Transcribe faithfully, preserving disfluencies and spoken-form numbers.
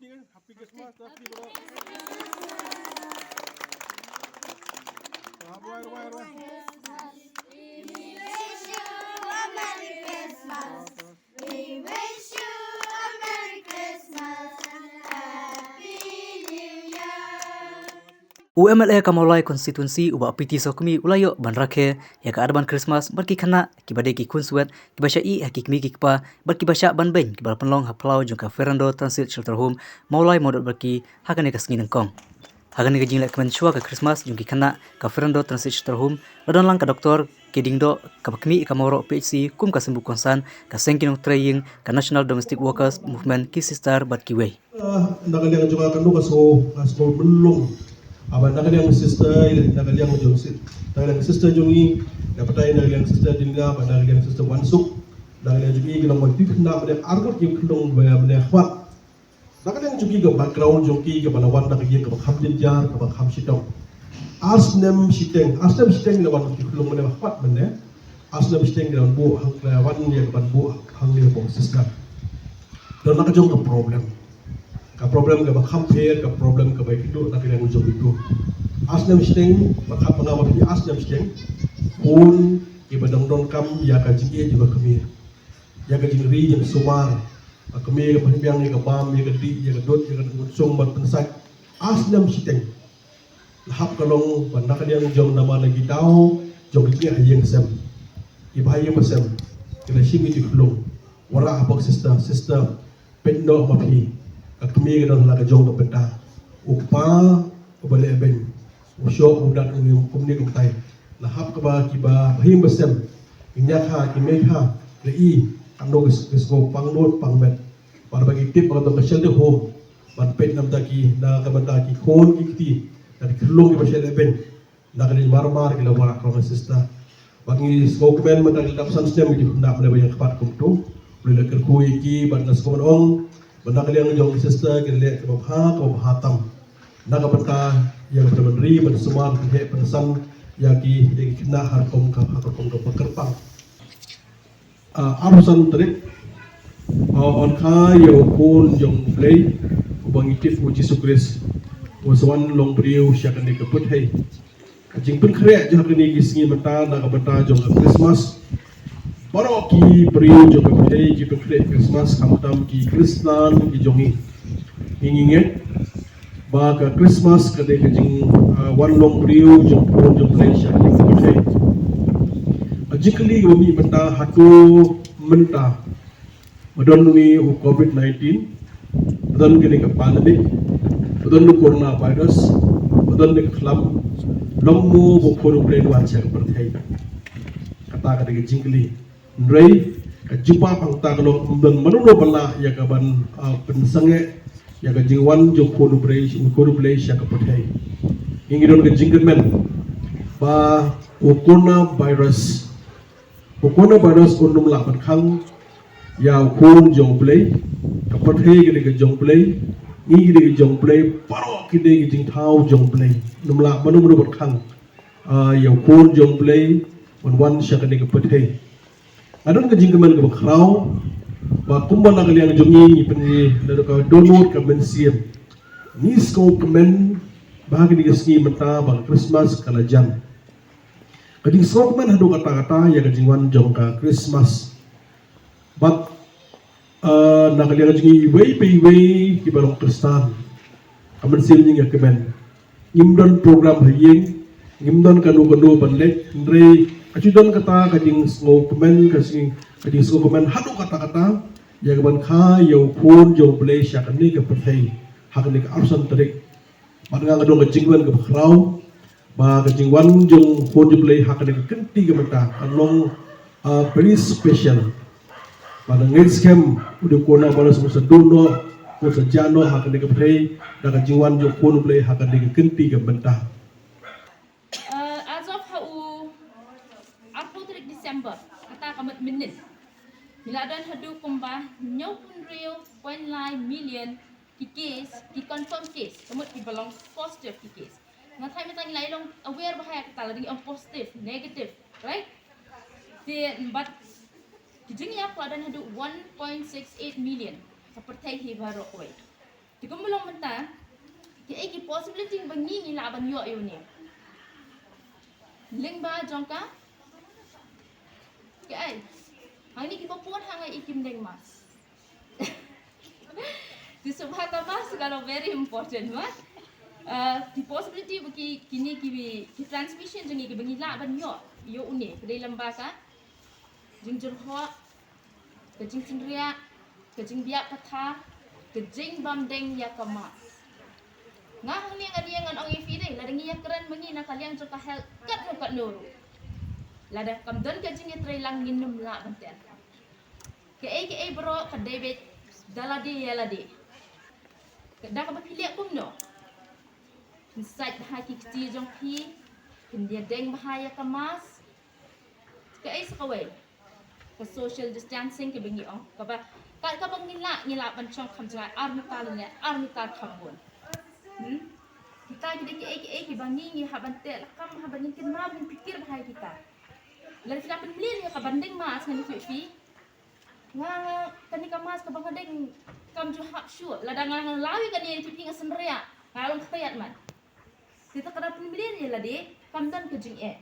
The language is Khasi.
Happy Christmas, happy Christmas. Wai, wai, wai. U M L A ka Mawlai constituency u Bah P T Sawkmie u la ïoh ban rakhe ïa ka Advance Christmas bad ki khynnah kiba dei ki khun swet kiba shah ïeh ha ki kmie ki kpa bad kiba shah ban beiñ kiba la pynlong ha phyllaw jong ka Fernando Transit Shelter Home Mawlai Mawdut Barki ha kane ka sngi nyngkong. Ha kane ka jingleh kmen shuwa ka Christmas jong ki khynnah ka Fernando Transit Shelter Home la don lang ka Doktor K Diengdoh kaba khmih ka Mawroh P H C kum ka symbai kongsan, ka seng ki nongtrei ïing, ka National Domestic Workers Movement, ki sister bad kiwei. Ah, na ka liang jong nga ka nuk ka sngew, ka sngew mlong. Haba na ka liang sister, na ka liang jong si-, na ka liang sister jong ngi, na batai na ka liang sister Diengdoh, na ka liang sister Wansuk, na ka liang jong ngi ki long wan tik na mane arngut ki khlong ba mane khwat. Na ka liang jong ki ka background jong ki kaba la wan na ka ïing kaba kham jynjar, kaba kham shitom. Ar snem shiteng, ar snem shiteng la wan ki khlong mane ba khwat mane. Ar snem shiteng la wan buh hang, la wan ïa ka ban buh hangne bong sister. Don la ka jong ka problem. Ka problem kaba kham pher, ka problem kaba ïakynduh na ka liang jong itu. Ar snem shiteng, ba kham ba nga ba phi ar snem shiteng. Khun kiba dang donkam ïa ka jingïeit jong ka kmie. Ïa ka jingri jingsumar. Ka kmie kaba pynbiang ïa ka bam, ïa ka dih, ïa ka dud, ïa ka dud sum ban pynsait. Ar snem shiteng. La hap ka long ba na ka liang jong namar na ki daw jong ki jingïaid ha ïing sem. Ki bahaïing ba sem. Ki la shim ïa ki khlong. Wanrah hapoh sister, sister. Peit noh ma phi. Ka kmie ka don ha la ka jong ka bynta. U kpa uba leh beiñ. U shoh u dat u ïa kumne kumtai. La hap kaba kiba bahaïing ba sem. Ki ñiah ha, ki mih ha. La i. Katno ki s-, ki sngew pang nud pang met. Bad ba ngi tip ba ka dong ka shelter home. Ban peit na ka bynta ki, na ka bynta ki khun ki kti. Na ki khlong kiba shah leh beiñ. Na ka liang mar mar ki la wanrah ka long ka sister. Bad ngi sngewkmen mynta ki la dap san snem ngi dei khynnah mane ba ïeng khmat kumto. Lei la kyrkhu ïa ki bad nga sngewkmen ong. Bad na ka liang jong ki sister ki la leh kaba bha kaba bha tam. Na ka bynta ïa ka bynta ban ri ban sumar ban heh ban san ïa ki ïa ki khynnah ha rukom ka ha rukom kaba kyrpang. Ah, arphew san tarik, ah, yn kha ïa u khun jong U Blei uba ngi tip u Jisu Khrist. U sa wan long briew sha kane ka pyrthei. Ka jingpynkhreh jong kane ki sngi mynta na ka bynta jong ka Christmas. Baroh ki briew jong ka pyrthei ki pynkhreh Christmas khamtam ki Khristan ki jong ngi. Ngi ngeit ba ka Christmas ka dei ka jing, ah, wan long briew jong u khun jong U Blei sha ka pyrthei. Ka jingkylli kaba mih mynta hato mynta ba don une u covid nineteen, ba don kane ka pandemic, ba don u coronavirus, ba don kane ka khlam, long mo ba u khun U Blei un wan sha ka pyrthei. Kata ka dei ka jingkylli. Hynrei ka jubab hangta ka long ym don mano mano ba lah ïa ka ban, ah, pynsangeh ïa ka jingwan jong u khun U Blei, u khun U Blei sha ka pyrthei. Ngi ngi don ka jingkyrmen ba u coronavirus, u coronavirus un ym lah ban khang ïa u khun jong U Blei. Ka pyrthei ka dei ka jong U Blei, ngi ki dei ka jong U Blei, baroh ki dei ki jingthaw jong U Blei. Un ym lah mano mano ban khang, ah, ïa u khun jong U Blei ban wan sha kane ka pyrthei. Nga don ka jingkmen kaba khraw ba kumba na ka liang jong ngi ngi pyn-i na ka dohnud ka mynsiem. Ngi sngewkmen ba ha kine ki sngi mynta ba ka Christmas ka la jan. Ka jingsngewkmen haduh katta katta ïa ka jingwan jong ka Christmas. Bad, ah, na ka liang jong ngi iwei pa iwei kiba long Khristan, ka mynsiem jong ngi ka kmen. Ngim don program ha ïing, ngim don kano kano ban leit, hynrei ka ju don kata ka jingsngewkmen, ka jing-, ka jingsngewkmen haduh katta katta ïa ka ban kha ïa u khun jong U Blei sha kane ka pyrthei ha kane ka arphew san tarik. Bad nga nga don ka jingkmen kaba khraw ba ka jingwan jong u khun jong U Blei ha kane ka kynti ka mynta ka long, ah, very special. Bad nga ngeit skhem u dei u khun ba la sngewsih duh noh, u sa jah noh ha kane ka pyrthei da ka jingwan jong u khun U Blei ha kane ka kynti ka mynta. Uh, as of ha u arphew tarik December, kata ka mut mynnin, ngi la don haduh kumba hynñiewphew hynriew point lai million ki case, ki confirm case, ka mut kiba long positive ki case. Nga tharai mynta ngi la long aware bha ïa kata, la dang ong positive, negative, right? Te bad ki jingïap ka la don haduh one point six eight million ka pyrthei hi baroh kawei. Te kumba long mynta, kiei ki possibility ba ngi ngi lah ban ïoh ïa une? Lyngba jong ka, kiei, hangne kiba pun hangne i kim deng mask. Te shuh ba ka mask ka long very important, ma. Uh, ki possibility ba ki, kine ki, ki transmission jong ngi kiba ngi lah ban ïoh ïa une, ka dei lyngba ka jingjyrhoh, ka jingsynriah, ka jingbiap pathar, ka jingbym deng ïa ka mask. Nga hangne ngan ïa ngan ong ïa phi dei, lada ngi ïakren ma ngi na ka liang jong ka health katno katno ruh, lada kam don ka jingïatreilang ngin ym lah ban teh. Kaei kaei baroh ka dei beit da lade ïa lade. Ka da kaba phi leh kumno? Phin sait bha ki kti jong phi, phin ïa deng bha ïa ka mask. Kaei sa kawei, ka social distancing kaba ngi ong, kaba, ka, kaba ngi lah, ngi lah ban shong kham jngai ar mitar ne ar mitar kham bun. Hmm? Kita ki dei kiei kiei kiba ngi ngi hap ban teh lakam, hap ban ngin kynmaw, ngin pyrkhat bha ïa kita. Lada phi la pynmlien ïa ka ban deng mask, ngan ïathuh ïa phi, nga, nga, kane ka mask kaba nga deng kam ju hap shuh. Lada nga, nga law ïa kane, ïathuh ïa phi, nga synriah, nga long khriat man. Te te ka da pynmlien ïa lade, kam don ka jingeh.